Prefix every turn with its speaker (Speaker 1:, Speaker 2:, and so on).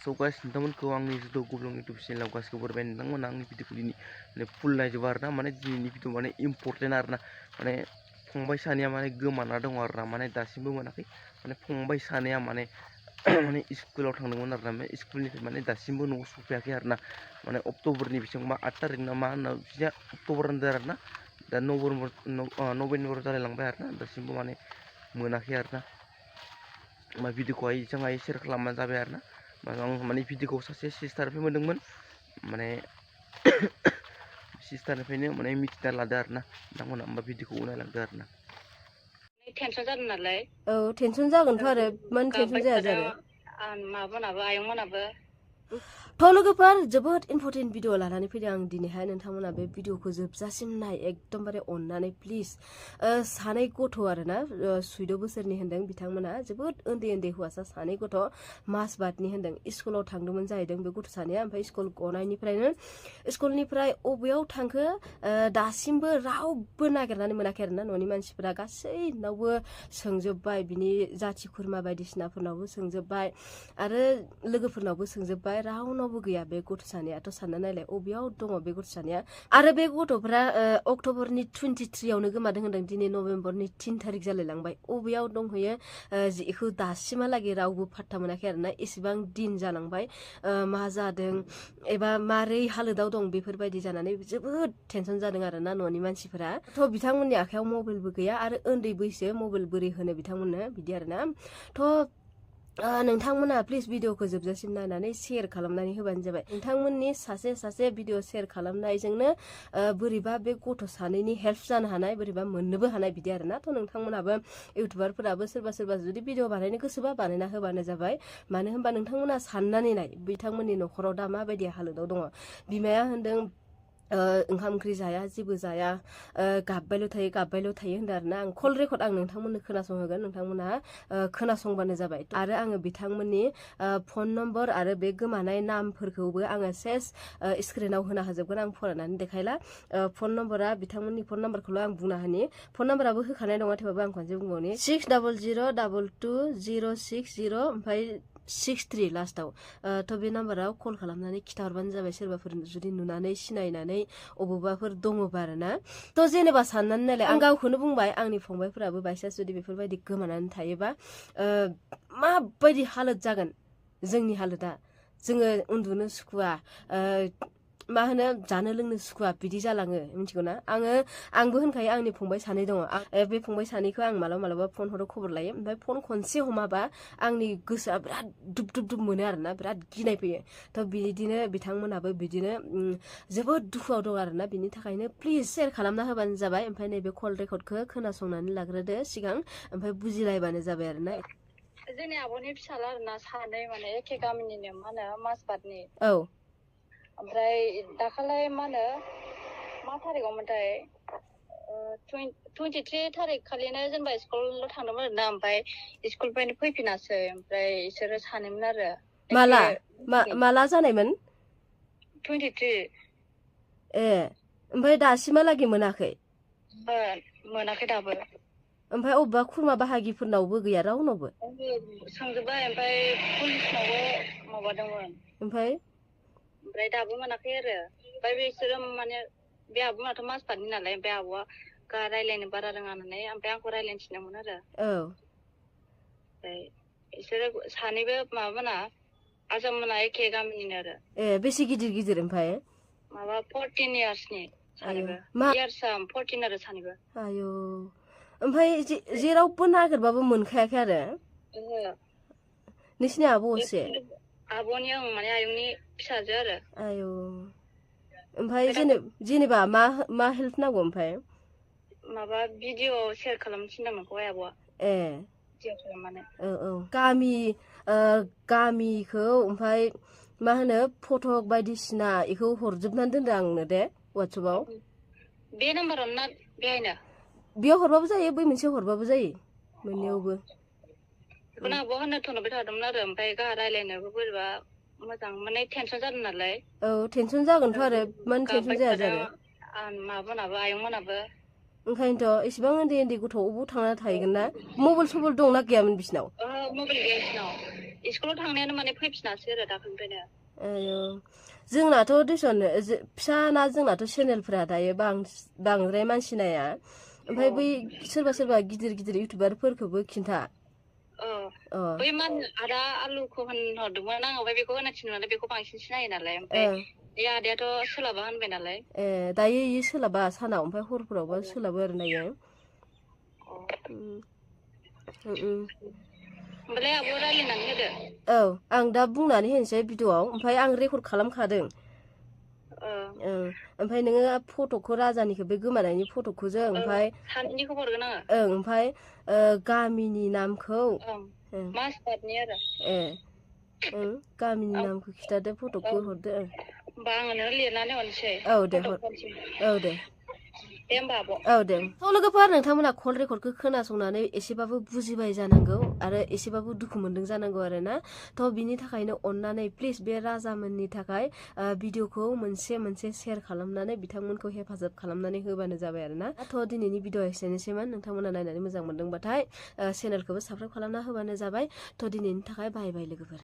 Speaker 1: So guys, nontonमोनखौ आंनि जुदि गुबुन YouTube channel गासिबो बरबाय नोंथांमोना आंनि भिडिअखौ दिनै माने फुल नायजोबो आरोना माने दिनैनि भिडिअ माने इम्पर्टेन्ट आरोना माने फंबाय सानैया माने गोमाना दङ आरोना माने दासिमबो मोनाखै माने फंबाय सानैया माने माने स्कुलाव थांदोंमोन आरोना बे स्कुलनिफ्राय माने दासिमबो न'आव सफैयाखै आरोना माने अक्ट'बरनि बेसेबांबा 8 तारिख ना मा होनो बिदिया अक्ट'बर होनदों आरोना दा नभेम्बर जालायलांबाय आरोना दासिमबो माने मोनाखै आरोना मा भिडिअखौहाय जोंहा शेयार खालामनाय जाबाय आरोना आं माने भिडिअखौ सासे सिस्टारनिफ्राय मोनदोंमोन माने सिस्टारनिफ्रायनो माने मिथिना लादो आरोना नोंथांमोना होमबा भिडिअखौ नायलांदो आरोना
Speaker 2: टेनसन जादों नालाय
Speaker 3: औ टेनसन जागोनथ' आरो मानो टेनसन जाया जानो
Speaker 2: माबानाबो आयंमोनाबो
Speaker 3: थ' लोगोफोर जोबोद इम्पर्टेन्ट भिडिअ लानानै फैदों आं दिनैहाय नोंथांमोना बे भिडिअखौ जोबजासिम नाय एकदमबारे अननानै प्लिज सानै गथ' आरोना 14 बोसोरनि होनदों बिथांमोना जोबोद उन्दै हौवासा सानै गथ' मास बादनि होनदों स्कुलाव थांदोंमोन जाहैदों बे गथ' सानैया ओमफ्राय स्कुल गनायनिफ्रायनो स्कुलनिफ्राय अबेयाव थांखो दासिमबो रावबो नागिरनानै मोनाखै आरोना न'नि मानसिफोरा गासैनावबो सोंजोबबाय बिनि जाथि खुरमा बायदिसिनाफोरनावबो सोंजोबबाय आरो लोगोफोरनावबो सोंजोबबाय रावनावबो गैया बे गथ' सानैयाथ' सानना नायलाय अबेयाव दङ बे गथ' सानैया आरो बे गथ'फ्रा अक्ट'बरनि 23आवनो गोमादों होनदों दिनै नभेम्बरनि 3 तारिख जालायलांबाय अबेयाव दंहैयो बेखौ दासिमहालागै रावबो फात्ता मोनाखै आरोना एसेबां दिन जालांबाय मा जादों एबा मारै हालोदाव दं बेफोरबायदि जानानै जोबोद टेनसन जादों आरोना न'नि मानसिफोरा थ' बिथांमोननि आखायाव मबाइलबो गैया आरो उन्दै बैसो मबाइल बोरै होनो बिथांमोननो बिदि आरोना थ' नोंथांमोना प्लिज भिडिअखौ जोबजासिम नायनानै शेयार खालामनानै होबानो जाबाय नोंथांमोननि सासे भिडिअ शेयार खालामनायजोंनो बोरैबा बे गथ' सानैनि हेल्प जानो हानाय बोरैबा मोननोबो हानाय बिदि आरोना थ' नोंथांमोनाबो इउटुबारफोराबो सोरबा जुदि भिडिअ बानायनो गोसोबा बानायना होबानो जाबाय मानो होनबा नोंथांमोना साननानै नाय बिथांमोननि न'खराव दा माबायदि हालोदाव दङ बिमाया होनदों ओंखाम ओंख्रि जाया जेबो जाया गाबबायल' थायो होनदों आरोना आं कल रेकर्ड आं नोंथांमोननो खोनासंहोगोन नोंथांमोना खोनासंबानो जाबाय आरो आङो बिथांमोननि फन नम्बर आरो बे गोमानाय नामफोरखौबो आङो सेस स्क्रिनाव होना होजोबगोन आं फरायनानै देखायला फन नम्बरा बिथांमोननि फन नम्बरखौल' आं बुंना होनि फन नम्बराबो होखानाय नङा थेवबाबो आं खनसे बुंबावनि 60022060 ओमफ्राय 63 लास्टाव थ' बे नाम्बाराव कल खालामनानै खिथाहरबानो जाबाय सोरबाफोर जुदि नुनानै सिनायनानै अबेबाफोर दङबा आरोना थ' जेनेबा साननानै नायलाय आं गावखौनो बुंबाय आंनि फंबायफोराबो बायसान्स जुदि बेफोरबायदि गोमानानै थायोबा माबायदि हालोद जागोन जोंनि हालोदा जोङो उन्दुनो सुखुवा मा होनो जानो लोंनो सुखुवा बिदि जालाङो मिथिगौना आंबो होनखायो आंनि फंबाय सानै दङ बे फंबाय सानैखौ आं मालाबा फन हरो खबर लायो ओमफ्राय फन खनसे हमाबा आंनि गोसोआ बिराद दुब मोनो आरोना बिराद गिनाय फैयो थ' बिदिनो बिथांमोनाबो बिदिनो जोबोद दुखुआव दं आरोना बिनि थाखायनो प्लिज शेयार खालामना होबानो जाबाय ओमफ्राय नैबे कल रेकर्डखौ खोनासंनानै लाग्रोदो सिगां ओमफ्राय बुजिलायबानो जाबाय आरोना
Speaker 2: जोंनि आब'नि फिसाला आरोना सानै माने एखे गामिनिनो मा होनो मासबादनि
Speaker 3: औ
Speaker 2: ओमफ्राय दाखालै मा होनो मा थारिखआवमोनथाय 23 थारिख खालिनो जेनेबा स्कुलाव थांदोंमोन आरोना ओमफ्राय स्कुलनिफ्रायनो फैफिनासै ओमफ्राय इसोरो सानैमोन आरो
Speaker 3: माला जानायमोन
Speaker 2: 23
Speaker 3: ओमफ्राय दासिमहालागै मोनाखै
Speaker 2: मोनाखै दाबो
Speaker 3: ओमफ्राय अबेबा खुरमा बाहागिफोरनावबो गैया रावनावबो
Speaker 2: सोंजोबबाय ओमफ्राय पुलिसनावबो माबादोंमोन ओमफ्राय दाबो मोनाखै आरो ओमफ्राय बिसोरो माने बे आब'नाथ' मासबादनि नालाय ओमफ्राय आब'आ रायलायनो बारा रोङा नालाय ओमफ्राय आंखौ रायलायनो थिनदोंमोन आरो ओमफ्राय बिसोरो सानैबो माबामोना आजाममोना एखे गामिनिनो आरो
Speaker 3: बेसे गिदिर ओमफ्राय
Speaker 2: माबा 14 इयार्सनि सानैबो इयार्सआ 14 आरो सानैबो
Speaker 3: आयौ ओमफ्राय जेरावबो नागिरबाबो मोनखायाखै आरो नोंसिनि आब' असे
Speaker 2: आब'नि माने आयंनि फिसाजो आरो
Speaker 3: आयौ ओमफ्राय जेनेबा मा हेल्प नांगौ ओमफ्राय
Speaker 2: माबा भिडिअ शेयार खालामनो थिनदोंमोन आब'आ भिडिअ खालामनानै
Speaker 3: गामिखौ ओमफ्राय मा होनो फट' बायदिसिना बेखौ हरजोबनानै दोनदों आंनो दे वाट्सएपआव
Speaker 2: बे नाम्बारावनो ना बेहायनो
Speaker 3: बेयाव हरबाबो जायो बै मोनसे हरबाबो जायो मोननैयावबो
Speaker 2: बेखौनो आब'आ होननो थोनबाय थादोंमोन आरो ओमफ्राय गाहा रायलायनोबो बोरैबा मोजां माने टेनसन जादों नालाय
Speaker 3: टेनसन जागोनथ' आरो मानो टेनसन जाया जानो
Speaker 2: माबानाबो आयंमोनाबो
Speaker 3: ओंखायनोथ' एसेबां उन्दै गथ' अबाव थांना थाहैगोन ना मबाइल दंना गैयामोन बिसिनाव
Speaker 2: मबाइल गैया बिसिनाव स्कुलाव थांनायानो माने फैफिनासै आरो दाख्लैनिफ्रायनो
Speaker 3: आयो जोंनाथ' देसन फिसाना जोंनाथ' चेनेलफोरा दायो बांद्राय मानसि नाया ओमफ्राय बै सोरबा गिदिर इउटुबारफोरखौबो खिन्था
Speaker 2: बै आदा आलुखौ होनहरदोंमोन आं ओमफ्राय बेखौ होनो थिननानै बेखौ बांसिन सिनायो नालाय ओमफ्राय बे आदायाथ' सोलाबा होनबाय नालाय
Speaker 3: दायो इयो सोलाबा सानाव ओमफ्राय हरफोरावबो सोलाबो आरो नायो
Speaker 2: होमबालाय आब' रायलायनानै होदो
Speaker 3: औ आं दा बुंनानै होनोसै भिडिअ'आव ओमफ्राय आं रेकर्ड खालामखादों ओमफ्राय नोङो फट'खौ राजानिखौ बे गोमानायनि फट'खौ जों ओमफ्राय
Speaker 2: सानैनिखौ हरगोन आङो
Speaker 3: ओमफ्राय गामिनि नामखौ
Speaker 2: मासबादनि आरो
Speaker 3: गामिनि नामखौ खिथादो फट'खौ हरदो
Speaker 2: होमबा आङो नों लिरनानै हरनोसै
Speaker 3: औ दे दे
Speaker 2: होमबा आब'
Speaker 3: औ दे लोगोफोर नोंथांमोना कल रेकर्डखौ खोनासंनानै एसेबाबो बुजिबाय जानांगौ आरो एसेबाबो दुखु मोनदों जानांगौ आरो ना थ' बिनि थाखायनो अननानै प्लिज बे राजामोननि थाखाय भिडिअखौ मोनसे शेयार खालामनानै बिथांमोनखौ हेफाजाब खालामनानै होबानो जाबाय आरो ना थ' दिनैनि भिडिअ एसेनोसैमोन नोंथांमोना नायनानै मोजां मोनदोंबाथाय चेनेलखौबो साबस्क्राइब खालामना होबानो जाबाय थ' दिनैनि थाखाय बाय बाय लोगोफोर